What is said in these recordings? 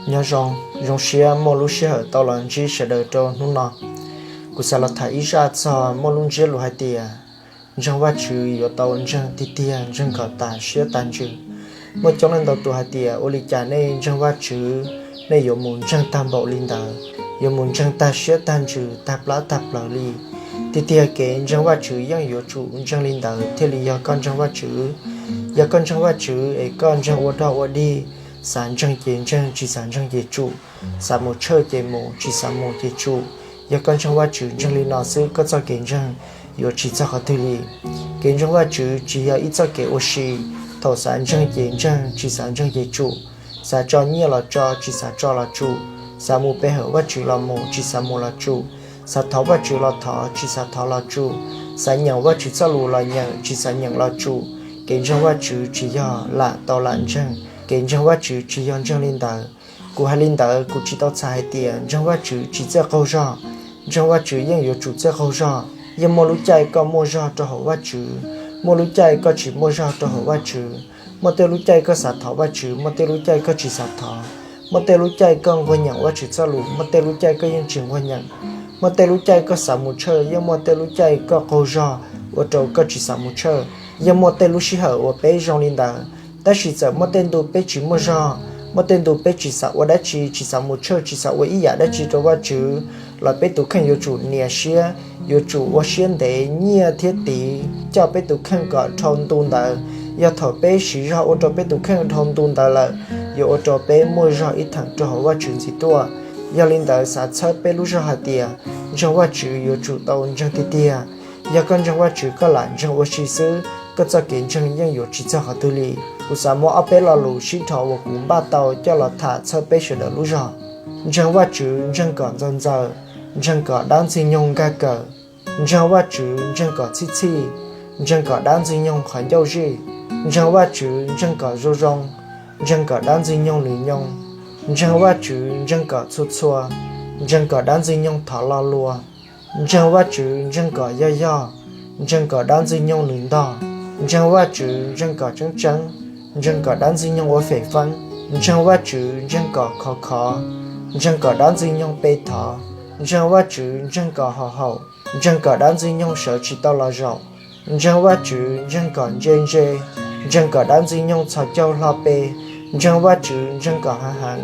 Nyob zoo, zoo siab muaj lub sij hawm tau los ntsib sawv daws rau hnub no. Kuv xav los tham ib zaj txog muaj lub ntsiab lus hais tias ntseeg Vajtswv yuav tau ntseeg tiag tiag, ntseeg kom tas siab tas ntsws. Muaj coob leej ntau tus hais tias ua li cas nej ntseeg Vajtswv, nej yuav mus ntseeg tag npaum li ntawd, yuav mus ntseeg tag siab tag ntsws, tag plab tag plaws li. Tiag tiag kev ntseeg Vajtswv yeej yuav tsum ntseeg li ntawd thiaj li yog koj ntseeg Vajtswv. Yog koj ntseeg Vajtswv es koj ntseeg ua dog ua dig, xav ntseeg ces ntseeg, tsis xav ntseeg ces tsum, xav mus church ces mus, tsis xav mus ces tsum. Yog koj ntseeg Vajtswv ntseeg li no xwb, koj txoj kev ntseeg yuav tsis txog qhov twg li. Kev ntseeg Vajtswv tsis yog ib txoj kev ua si, thaum xav ntseeg ces ntseeg, tsis xav ntseeg ces tsum. Xav tso nyiaj los tso, tsis xav tso los tsum. Xav mus pe hawm Vajtswv los mus, tsis xav mus los tsum. Xav thov Vajtswv los thov, tsis xav thov los tsum. Xav nyeem Vajtswv txoj lus los nyeem, tsis xav nyeem los tsum. Kev ntseeg Vajtswv tsis yog lam tau lam ntseeg. Kev ntseeg Vajtswv tsis yog ntseeg li ntawd. Kuv hais li ntawd kuv tsis tau txhais hais tias ntseeg Vajtswv tsis txawj qaug zog. Ntseeg Vajtswv yeej yuav tsum txawj qaug zog. Yeej muaj lub caij koj muaj zog rau hauv Vajtswv, muaj lub caij koj tsis muaj zog rau hauv Vajtswv. Muaj tej lub caij koj xav thov Vajtswv, muaj tej lub caij koj tsis xav thov. Muaj tej lub caij koj nquag nyeem Vajtswv txoj lus, muaj tej lub caij koj yeej tsis nquag nyeem. Muaj tej lub caij koj xav mus church, yeej muaj tej lub caij koj qaug zog ua rau koj tsis xav mus church. Yeej muaj tej lub sij hawm uas peb zoo li ntawd, tab sis txawm muaj tej ntu peb tsis muaj zog, muaj tej ntu peb tsis xav ua dab tsi, tsis xav mus church, tsis xav ua ib yam dab tsi rau Vajtswv, los peb tus kheej yuav tsum nias siab, yuav tsum ua siab ntev nyiaj thiab tiv coj peb tus kheej kom dhau ntu ntawd. Yog thaum peb siv zog ua rau peb tus kheej dhau ntu ntawd lawm, yuav ua rau peb muaj zog ib theem rau hauv Vajtswv ntxiv tuaj. Yog li ntawd xav txhawb peb lub zog hais tias ntseeg Vajtswv yuav tsum tau ntseeg tiag tiag. Yog koj ntseeg Vajtswv koj lam ntseeg ua si xwb, koj txoj kev ntseeg yeej yuav tsis txog qhov twg li. Kuv xav muab ob peb lo lus sib dhos uas kuv npaj tau coj los tham txhawb peb sawv daws lub zog. Ntseeg Vajtswv ntseeg kom ntxaws ntxaws, ntseeg kom dab ntxwg nyoog nkag kawm. Ntseeg Vajtswv ntseeg kom txhij txhij, ntseeg kom dab ntxwg nyoog qhov ncauj zij. Ntseeg Vajtswv ntseeg kom zoo zoo, ntseeg kom dab ntxwg nyoog nws nyoo. Ntseeg Vajtswv ntseeg kom txhua txhua, ntseeg kom dab ntxwg nyoog thov lo lua. Ntseeg Vajtswv ntseeg kom yog yog, ntseeg kom dab ntxwg nyoog nws ntog. Ntseeg Vajtswv ntseeg kom tseeb tseeb, ntseeg kom dab ntxwg nyoog ua fem feeb. Ntseeg Vajtswv ntseeg kom khov khov, ntseeg kom dab ntxwg nyoog pe thov. Ntseeg Vajtswv ntseeg kom haum haum, ntseeg kom dab ntxwg nyoog sawv tsis tau los zaum. Ntseeg Vajtswv ntseeg kom ntse ntse, ntseeg kom dab ntxwg nyoog txhos caug hlo pe. Ntseeg Vajtswv ntseeg kom heev heev,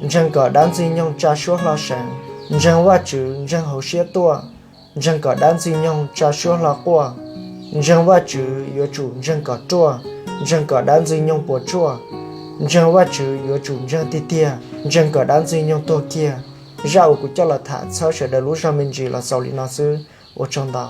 ntseeg kom dab ntxwg nyoog tsa suab hlo seev. Ntseeg Vajtswv ntseeg hauv siab tuaj, ntseeg kom dab ntxwg nyoog tsa suab hlo quaj. Ntseeg Vajtswv yuav tsum ntseeg kom ruaj, ntseeg kom dab ntxwg nyoog puas tsuaj. Ntseeg Vajtswv yuav tsum ntseeg tiag tiag, ntseeg kom dab ntxwg nyoog tuag kiag. Zaj uas kuv coj los tham txhawb sawv daws lub zog me ntsis los xaus li no xwb. Ua tsaug ntau.